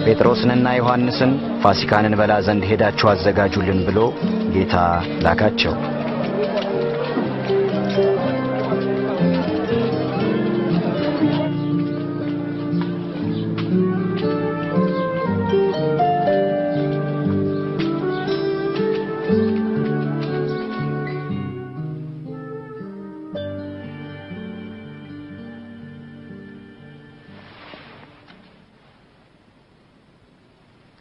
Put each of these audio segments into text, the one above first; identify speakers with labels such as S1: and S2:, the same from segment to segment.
S1: ጴጥሮስንና ዮሐንስን ፋሲካን እንበላ ዘንድ ሄዳችሁ አዘጋጁልን ብሎ ጌታ ላካቸው።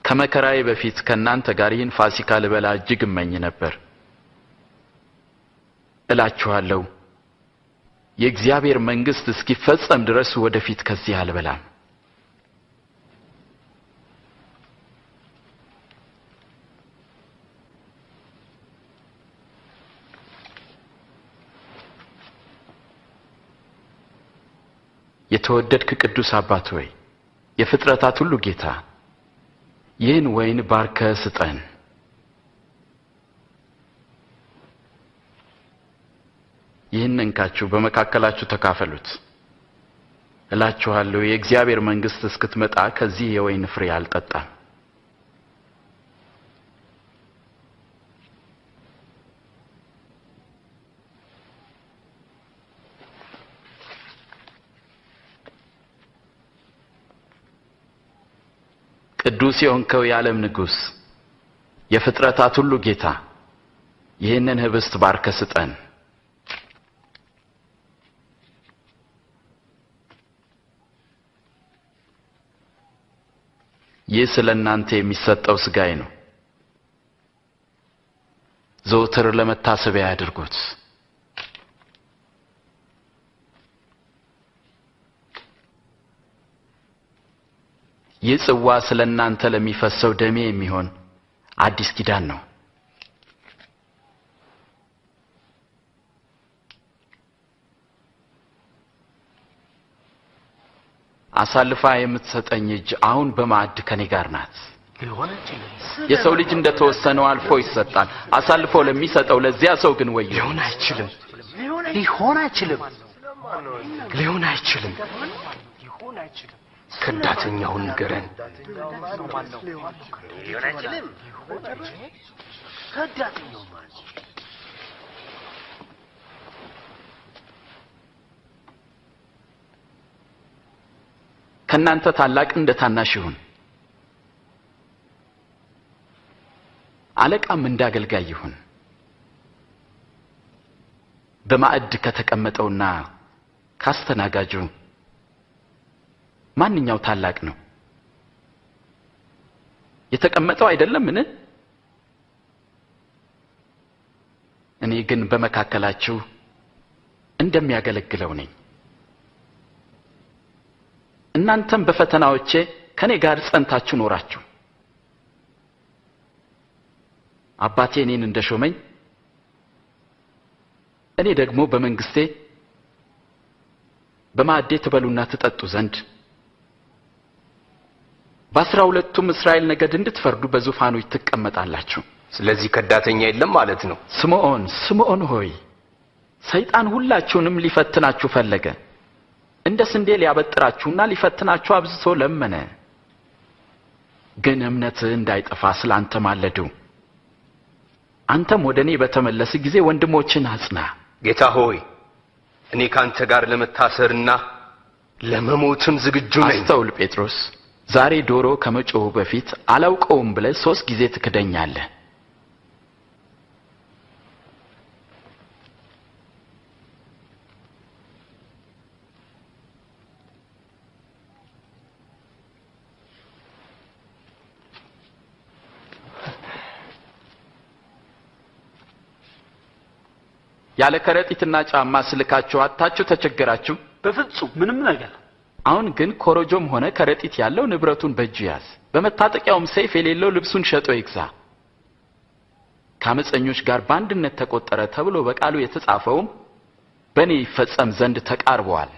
S2: ከመከራዬ በፊት ከእናንተ ጋር ይህን ፋሲካ ልበላ እጅግ እመኝ ነበር። እላችኋለሁ የእግዚአብሔር መንግሥት እስኪፈጸም ድረስ ወደፊት ከዚህ አልበላም። የተወደድክ ቅዱስ አባት ሆይ፣ የፍጥረታት ሁሉ ጌታ፣ ይህን ወይን ባርከህ ስጠን። ይህን እንካችሁ በመካከላችሁ ተካፈሉት። እላችኋለሁ የእግዚአብሔር መንግሥት እስክትመጣ ከዚህ የወይን ፍሬ አልጠጣም። ቅዱስ የሆንከው የዓለም ንጉሥ፣ የፍጥረታት ሁሉ ጌታ፣ ይህንን ህብስት ባርከህ ስጠን። ይህ ስለ እናንተ የሚሰጠው ሥጋዬ ነው። ዘወትር ለመታሰቢያ ያድርጉት። ይህ ጽዋ ስለ እናንተ ለሚፈሰው ደሜ የሚሆን አዲስ ኪዳን ነው። አሳልፋ የምትሰጠኝ እጅ አሁን በማዕድ ከኔ ጋር ናት። የሰው ልጅ እንደተወሰነው አልፎ ይሰጣል። አሳልፎ ለሚሰጠው ለዚያ ሰው ግን ወዮ።
S3: ሊሆን አይችልም። ሊሆን አይችልም። ሊሆን አይችልም። ከዳተኛውን ንገረን።
S2: ከእናንተ ታላቅ እንደ ታናሽ ይሁን፣ አለቃም እንደ አገልጋይ ይሁን። በማዕድ ከተቀመጠውና ካስተናጋጁ ማንኛው ታላቅ ነው? የተቀመጠው አይደለምን? እኔ ግን በመካከላችሁ እንደሚያገለግለው ነኝ። እናንተም በፈተናዎቼ ከኔ ጋር ጸንታችሁ ኖራችሁ። አባቴ እኔን እንደሾመኝ እኔ ደግሞ በመንግስቴ በማዕዴ ትበሉና ትጠጡ ዘንድ በ12ቱም እስራኤል ነገድ እንድትፈርዱ በዙፋኖች ትቀመጣላችሁ።
S3: ስለዚህ ከዳተኛ የለም ማለት ነው።
S2: ስምዖን ስምዖን ሆይ፣ ሰይጣን ሁላችሁንም ሊፈትናችሁ ፈለገ። እንደ ስንዴ ሊያበጥራችሁና ሊፈትናችሁ አብዝቶ ለመነ። ግን እምነትህ እንዳይጠፋ ስላንተ ማለዱ። አንተም ወደ እኔ በተመለስህ ጊዜ ወንድሞችን አጽና።
S3: ጌታ ሆይ፣ እኔ ካንተ ጋር ለመታሰርና ለመሞትም ዝግጁ ነኝ።
S2: አስተውል ጴጥሮስ፣ ዛሬ ዶሮ ከመጮሁ በፊት አላውቀውም ብለህ 3 ጊዜ ትክደኛለህ። ያለ ከረጢትና ጫማ ስልካችሁ አጣችሁ ተቸገራችሁ?
S4: በፍጹም ምንም ነገር።
S2: አሁን ግን ኮረጆም ሆነ ከረጢት ያለው ንብረቱን በእጁ ያዝ። በመታጠቂያውም ሰይፍ የሌለው ልብሱን ሸጦ ይግዛ። ከአመፀኞች ጋር በአንድነት ተቆጠረ ተብሎ በቃሉ የተጻፈውም በእኔ ይፈጸም ዘንድ ተቃርበዋል።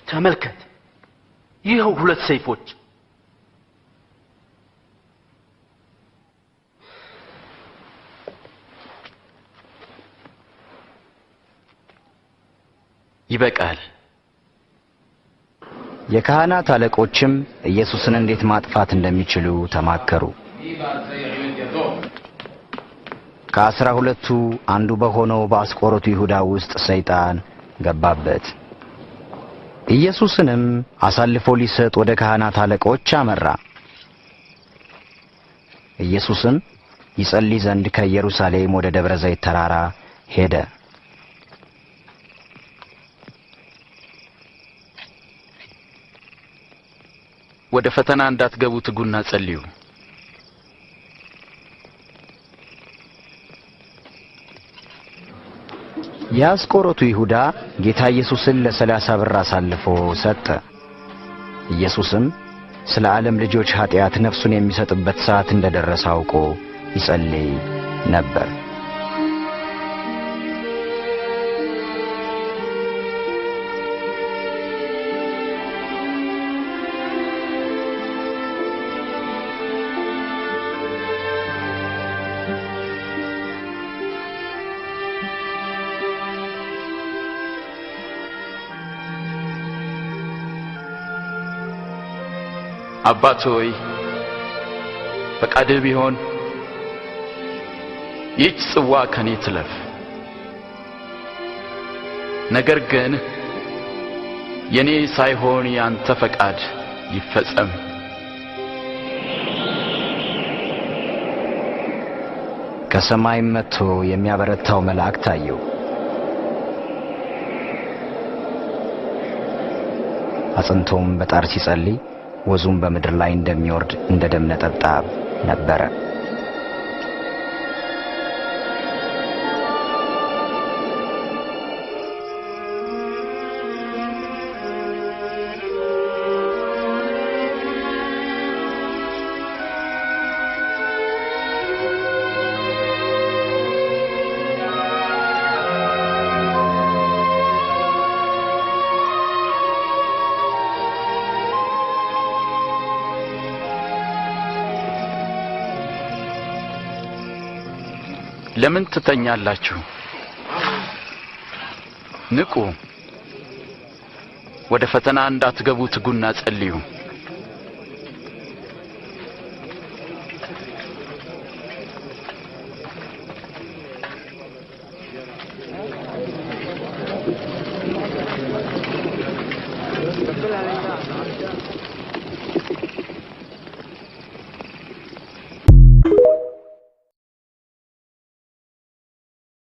S4: ተመልከት፣ ይኸው 2 ሰይፎች።
S2: ይበቃል።
S1: የካህናት አለቆችም ኢየሱስን እንዴት ማጥፋት እንደሚችሉ ተማከሩ። ከ12ቱ አንዱ በሆነው በአስቆሮቱ ይሁዳ ውስጥ ሰይጣን ገባበት። ኢየሱስንም አሳልፎ ሊሰጥ ወደ ካህናት አለቆች አመራ። ኢየሱስም ይጸልይ ዘንድ ከኢየሩሳሌም ወደ ደብረ ዘይት ተራራ ሄደ።
S2: ወደ ፈተና እንዳትገቡ ትጉና ጸልዩ።
S1: የአስቆሮቱ ይሁዳ ጌታ ኢየሱስን ለ30 ብር አሳልፎ ሰጠ። ኢየሱስም ስለ ዓለም ልጆች ኃጢአት ነፍሱን የሚሰጥበት ሰዓት እንደደረሰ አውቆ ይጸልይ ነበር።
S2: አባት ሆይ ፈቃድህ ቢሆን ይህች ጽዋ ከኔ ትለፍ፣ ነገር ግን የኔ ሳይሆን ያንተ ፈቃድ ይፈጸም።
S1: ከሰማይም መጥቶ የሚያበረታው መልአክ ታየው። አጽንቶም በጣር ሲጸልይ ወዙም በምድር ላይ እንደሚወርድ እንደ ደም ነጠብጣብ ነበረ።
S2: ለምን ትተኛላችሁ? ንቁ፣ ወደ ፈተና እንዳትገቡ ትጉና ጸልዩ።